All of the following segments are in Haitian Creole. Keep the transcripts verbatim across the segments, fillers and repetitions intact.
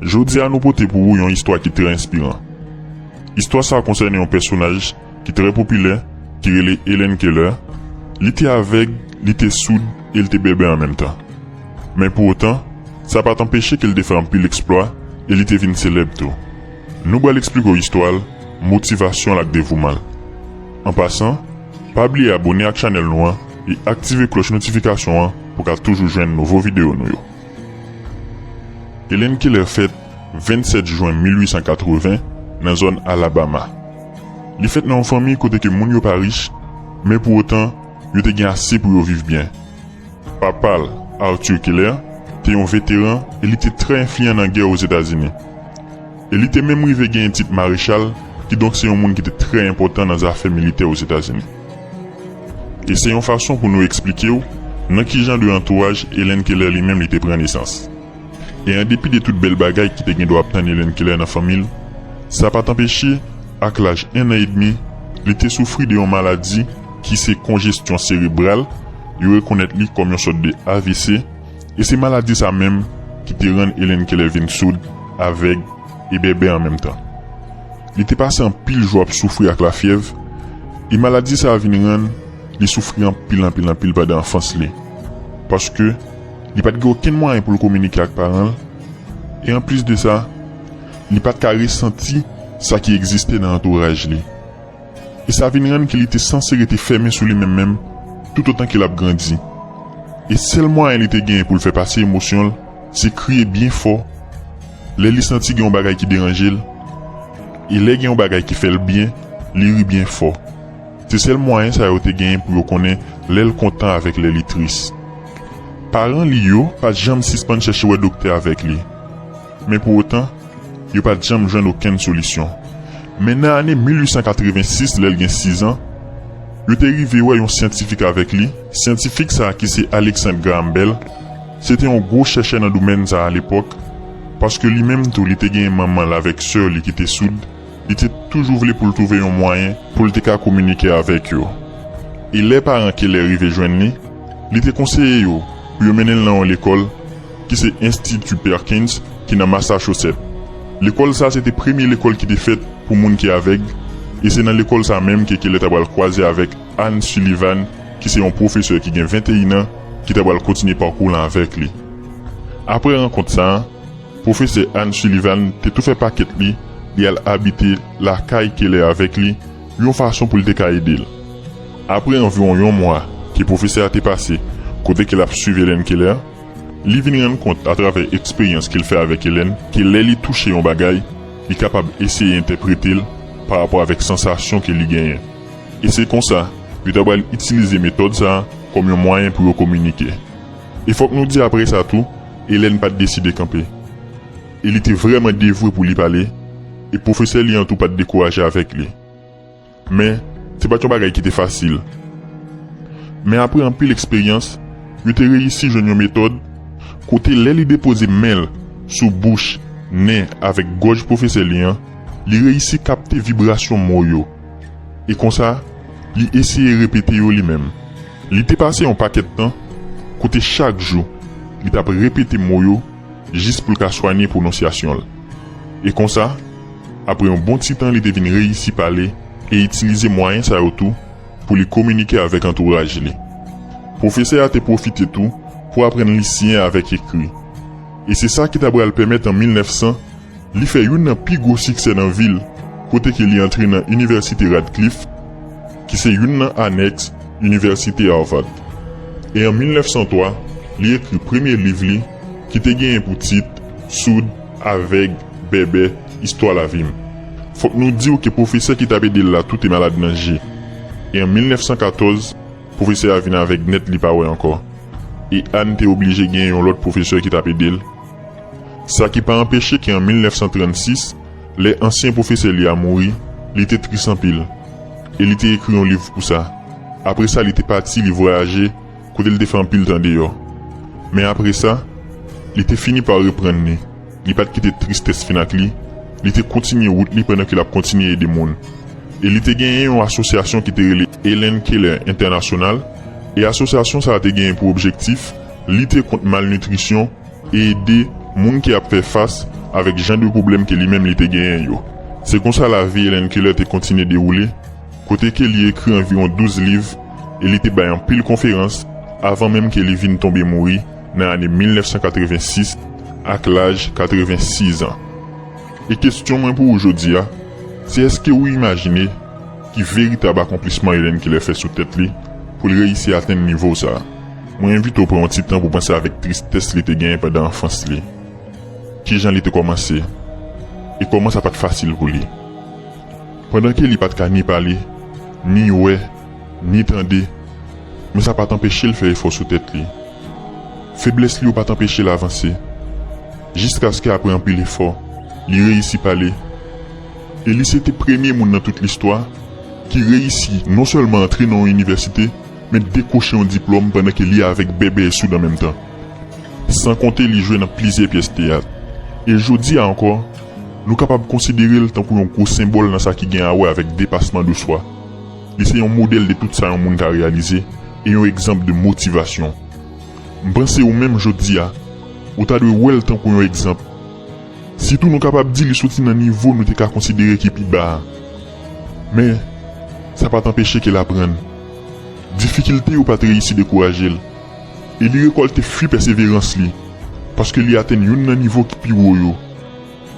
Jodi a nou pote pou ou yon istwa ki trè enspiran. Istwa sa a konsène yon pèsonaj ki trè popilè, ki rele Helen Keller. Li te avèg, li te soud e li te bèbè an menm tan. Men pou otan, sa pa t anpeche ke l te fè anpil eksplwa e li te vin selèb tou. Nou pral eksplike w istwa l, motivasyon l ak devouman l. An pasan, pa bliye abòne ak chanèl nou an e aktive klòch notifikasyon an pou w ka toujou jwenn nouvo videyo nou yo. Helen Keller fèt vennsèt jen mil uit san katreven nan zòn Alabama. Li fèt nan yon fanmi kote ke moun yo pa rich, men pou otan, yo te gen ase pou yo viv byen. Papa l, Arthur Keller, te yon veteran e li te trè enfliyan nan gè Ozetazini. E li te menm rive genyen tit marechal, kidonk se yon moun ki te trè enpòtan nan zafè militè Ozetazini. E se yon fason pou nou eksplike w nan ki jan de antouraj Helen Keller li menm li te pran nesans. E an depi de tout bèl bagay ki te gen dwa ap tann Helen Keller nan fanmi l, sa pa t anpeche, ak laj en an edmi, li te soufri de yon maladi ki se konjesyon serebral, yo rekonèt li kòm yon sòt de A V C, e se maladi sa menm ki te rann Helen Keller vin soud, avèg e bèbè an menm tan. Li te pase anpil jou ap soufri ak lafyèv, e maladi sa a vin rann li soufri anpil, anpil, anpil pandan anfans li. Paske li pa t gen okenn mwayen pou l kominike ak paran l, e anplis de sa, li pa t ka resanti sa ki egziste nan antouraj li. E sa vin rann ke li te sanse rete fèmen sou li menm menm, toutotan ke l ap grandi. E sèl mwayen li te genyen pou l fè pase emosyon l, se kriye byen fò lè li santi gen yon bagay ki deranje l, e lè gen yon bagay ki fè l byen, li ri byen fò. Se sèl mwayen sa yo te genyen pou yo konnen lè l kontan avèk lè li tris. Paran li yo pa t janm sispann chèche wè doktè avèk li. Men pou otan, yo pa t janm jwenn okenn solisyon. Men nan ane mil uit san katrevensis, lè l gen sis an, yo te rive wè yon syantifik avèk li. Syantifik sa a ki se Alexander Graham Bell, se te yon gwo chèchè nan domèn sa a alepòk, paske li menm tou, li te gen manman l avèk sè li ki te soud, li te toujou vle pou l twouve yon mwayen pou l te ka kominike avèk yo. E lè paran Keller rive jwenn li, li te konseye yo pou yo mennen l nan yon lekòl ki se Enstiti Perkins, ki nan Massachusetts. Lekòl sa a se te premye lekòl ki te fèt pou moun ki avèg, e se nan lekòl sa a menm ke Keller ta pral kwaze avèk Anne Sullivan, ki se yon pwofesè ki gen venteyen an, ki ta pral kontinye pakou l avèk li. Apre rankont sa a, pwofesè Anne Sullivan te tou fè pakèt li, li al abite lakay Keller avèk li, yon fason pou l te ka ede l. Apre anviwon yon mwa ke pwofesè a te pase kote ke l ap swiv Helen Keller, li vin rann kont atravè eksperyans ke l fè avèk Helen ke lè li touche yon bagay, li kapab eseye entèprete l pa rapò avèk sansasyon ke li genyen. E se konsa, yo ta pral itilize metòd sa a kòm yon mwayen pou yo kominike. E fòk nou di apre sa tou, Helen pa t deside kanpe. E li te vrèman devwe pou li pale, e pwofesè li an tou pa t dekouraje avèk li. Men, se pa t yon bagay ki te fasil. Men apre anpil eksperyans, yo te reyisi jwenn yon metòd kote lè li depoze men l sou bouch, nen avèk gòj pwofesè li an, li reyisi kapte vibrasyon mo yo. E konsa, li eseye repete yo li menm. Li te pase yon pakèt tan kote chak jou, li t ap repete mo yo jis pou l ka swanye pwononsyasyon l. E konsa, apre yon bon ti tan, li te vin reyisi pale e itilize mwayen sa yo tou pou li kominike avèk antouraj li. Pwofesè a te pwofite tou pou aprann li siyen avèk ekri. E se sa ki ta pral pèmèt an mil nèf san li fè youn nan pi gwo siksè nan vi l, kote ke li antre nan Inivèsite Radcliffe, ki se youn nan anèks Inivèsite Harvard. E an mil nèf san twa, li ekri premye liv li, ki te genyen pou tit Soud, Avèg, Bèbè, Istwa Lavi m. Fòk nou di w ke pwofesè ki t ap ede l la tou te malad nan je. E an mil nèf san katòz, pwofesè a vin avèg nèt, li pa wè ankò. E Anne te oblije gen yon lòt pwofesè ki t ap ede l. Sa ki pa anpeche ke an mil nèf san trannsis, lè ansyen pwofesè li a mouri, li te tris anpil. E li te ekri yon liv pou sa. Apre sa, li te pati, li vwayaje, kote li te fè anpil tan deyò. Men apre sa, li te fini pa reprann li. Li pa t kite tristès fin ak li. Li te kontinye wout li pandan ke l ap kontinye ede moun. E li te genyen yon asosyasyon ki te rele Helen Keller International. E asosyasyon sa a te genyen pou objektif lite kont malnitrisyon e ede moun ki ap fè fas avèk jan de pwoblèm ke li menm li te genyen yo. Se konsa lavi Helen Keller te kontinye dewoule, kote ke li ekri anviwon douz liv e li te bay anpil konferans avan menm ke li vin tonbe mouri nan ane mil nèf san katrevensis ak laj katrevensis an. E kesyon mwen pou ou jodi a, se èske ou imajine ki veritab akonplisman Helen Keller fè sou tèt li pou l reyisi atenn nivo sa a? Mwen envite w pran yon ti tan pou panse avèk tristès li te genyen pandan anfans li. Kijan li te kòmanse? E kòman sa pa t fasil pou li? Pandan ke li pa t ka ni pale, ni wè, ni tande, men sa pa t anpeche l fè efò sou tèt li. Feblès li yo pa t anpeche l avanse. Jiskaske apre anpil efò, li reyisi pale. E li se te premye moun nan tout listwa ki reyisi non sèlman antre nan yon inivèsite, men dekwoche yon diplòm pandan ke li avèk bèbè e soud an menm tan. San konte li jwe nan plizyè pyès teyat. E jodi a ankò, nou kapab konsidere l tankou yon gwo senbòl nan sa ki gen a wè avèk depasman de swa. Li se yon modèl de tout sa yon moun ka reyalize e yon egzanp de motivasyon. M panse ou menm jodi a, ou ta dwe wè l tankou yon egzanp. Sitou nou kapab di li soti nan nivo nou te ka konsidere ki pi ba a. Men, sa pa t anpeche ke l aprann. Difikilte yo pa t reyisi dekouraje l. E li rekòlte fwi pèseverans li, paske li atenn youn nan nivo ki pi wo yo.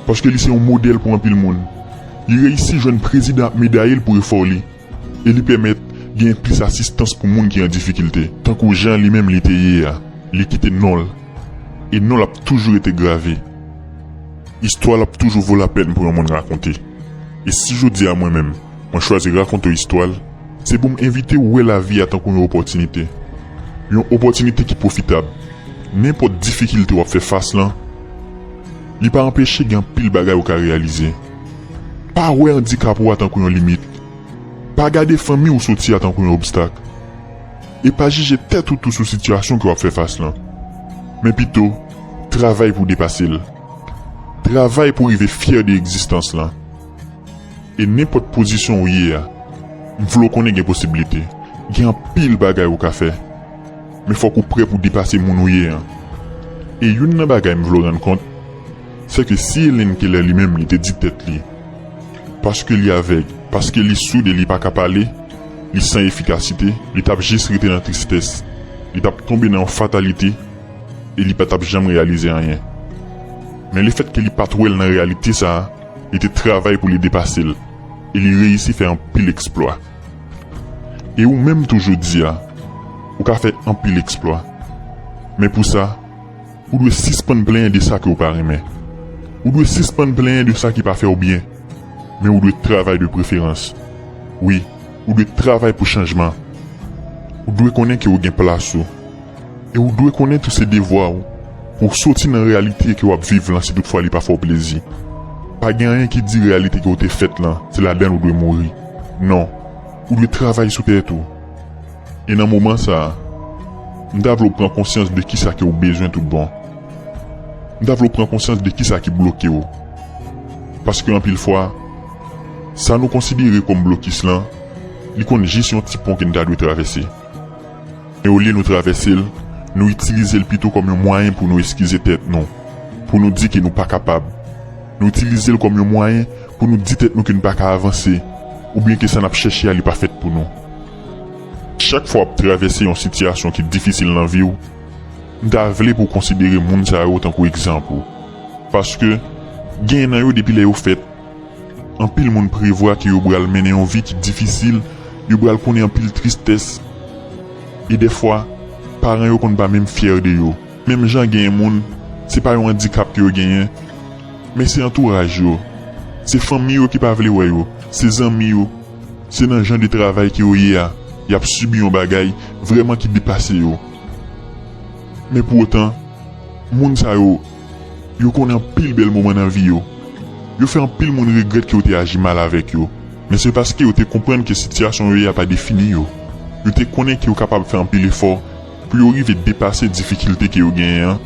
Paske li se yon modèl pou anpil moun. Li reyisi jwenn prezidan ap medaye l pou efò li. E li pèmèt gen plis asistans pou moun ki an difikilte. Tankou jan li menm li te ye a, li kite non l. E non l ap toujou rete grave. Istwa l ap toujou vo lapèn pou yon moun rakonte. E si jodi a mwen menm, mwen chwazi rakonte w istwa l, se pou m envite w wè lavi a tankou yon opòtinite. Yon opòtinite ki pwofitab. Nenpòt difikilte w ap fè fas lan, li pa anpeche gen anpil bagay ou ka reyalize. Pa wè andikap ou a tankou yon limit. Pa gade fanmi ou soti a tankou yon obstak. E pa jije tèt ou tou sou sitiyasyon ke w ap fè fas lan. Men pito, travay pou depase l. Travay pou rive fyè de egzistans lan. E nenpòt pozisyon ou ye a, m vle w konnen gen posiblite. Gen anpil bagay ou ka fè. Men fòk ou prè pou depase moun ou ye an. E youn nan bagay m vle w rann kont, se ke si Helen Keller li menm li te di tèt li, paske li avèg, paske li soud e li pa ka pale, li san efikasite, li t ap jis rete nan tristès, li t ap tonbe nan yon fatalite, e li pa t ap janm reyalize anyen. Men lefètke li pa t wè l nan reyalite sa a, li te travay pou li depase l, e li reyisi fè anpil eksplwa. E ou menm tou jodi a, ou ka fè anpil eksplwa. Men pou sa, ou dwe sispann plenyen de sa ke w pa renmen. Ou dwe sispann plenyen de sa ki pa fè w byen. Men ou dwe travay de preferans. Wi, ou dwe travay pou chanjman. Ou dwe konnen ke w gen plas ou. E ou dwe konnen tou se devwa w pou w soti nan reyalite ke w ap viv lan si toutfwa li pa fè w plezi. Pa gen anyen ki di reyalite ke w te fèt lan, se ladan l ou dwe mouri. Non, ou dwe travay sou tèt ou. E nan moman sa a, m ta vle w pran konsyans de kisa ke w bezwen tout bon. M ta vle w pran konsyans de kisa ki bloke w. Paske anpil fwa, sa nou konsidere kòm blokis lan, li konn jis yon ti pon ke n ta dwe travèse. Men olye nou travèse l, nou itilize l pito kòm yon mwayen pou nou eskize tèt nou, pou nou di ke nou pa kapab. Nou itilize l kòm yon mwayen pou nou di tèt nou ke n pa ka avanse, oubyen ke sa n ap chèche a li pa fèt pou nou. Chak fwa w ap travèse yon sitiyasyon ki difisil nan vi w, m ta vle pou w konsidere moun sa yo tankou egzanp ou. Paske, gen nan yo depi lè yo fèt, anpil moun prevwa ke yo pral mennen yon vi ki difisil, yo pral konnen anpil tristès. E dèfwa, paran yo konn pa menm fyè de yo. Menm jan gen moun, se pa yon andikap ke yo genyen, men se antouraj yo, se fanmi yo ki pa vle wè yo, se zanmi yo, se nan jan de travay ke yo ye a, y ap sibi yon bagay vrèman ki depase yo. Men pou otan, moun sa yo, yo konnen anpil bèl moman nan vi yo. Yo fè anpil moun regrèt ke yo te aji mal avèk yo. Men se paske yo te konprann ke sitiyasyon yo ye a pa defini yo. Yo te konnen ke yo kapab fè anpil efò pou yo rive depase difikilte ke yo genyen an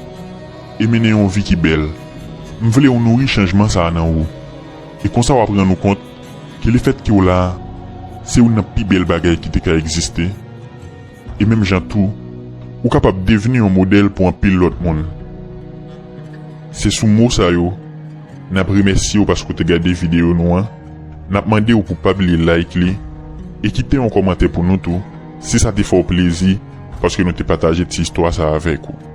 e mennen yon vi ki bèl. M vle w nouri chanjman sa a nan ou. E konsa w ap rann ou kont ke lefètke w la a, se youn nan pi bèl bagay ki te ka egziste. E menm jan tou, ou kapab devni yon modèl pou anpil lòt moun. Se sou mo sa yo, n ap remèsye w paske w te gade videyo nou an. N ap mande w pou w pa bliye like li e kite yon kòmantè pou nou tou, si sa te fè w plezi, paske nou te pataje ti istwa sa avèk ou.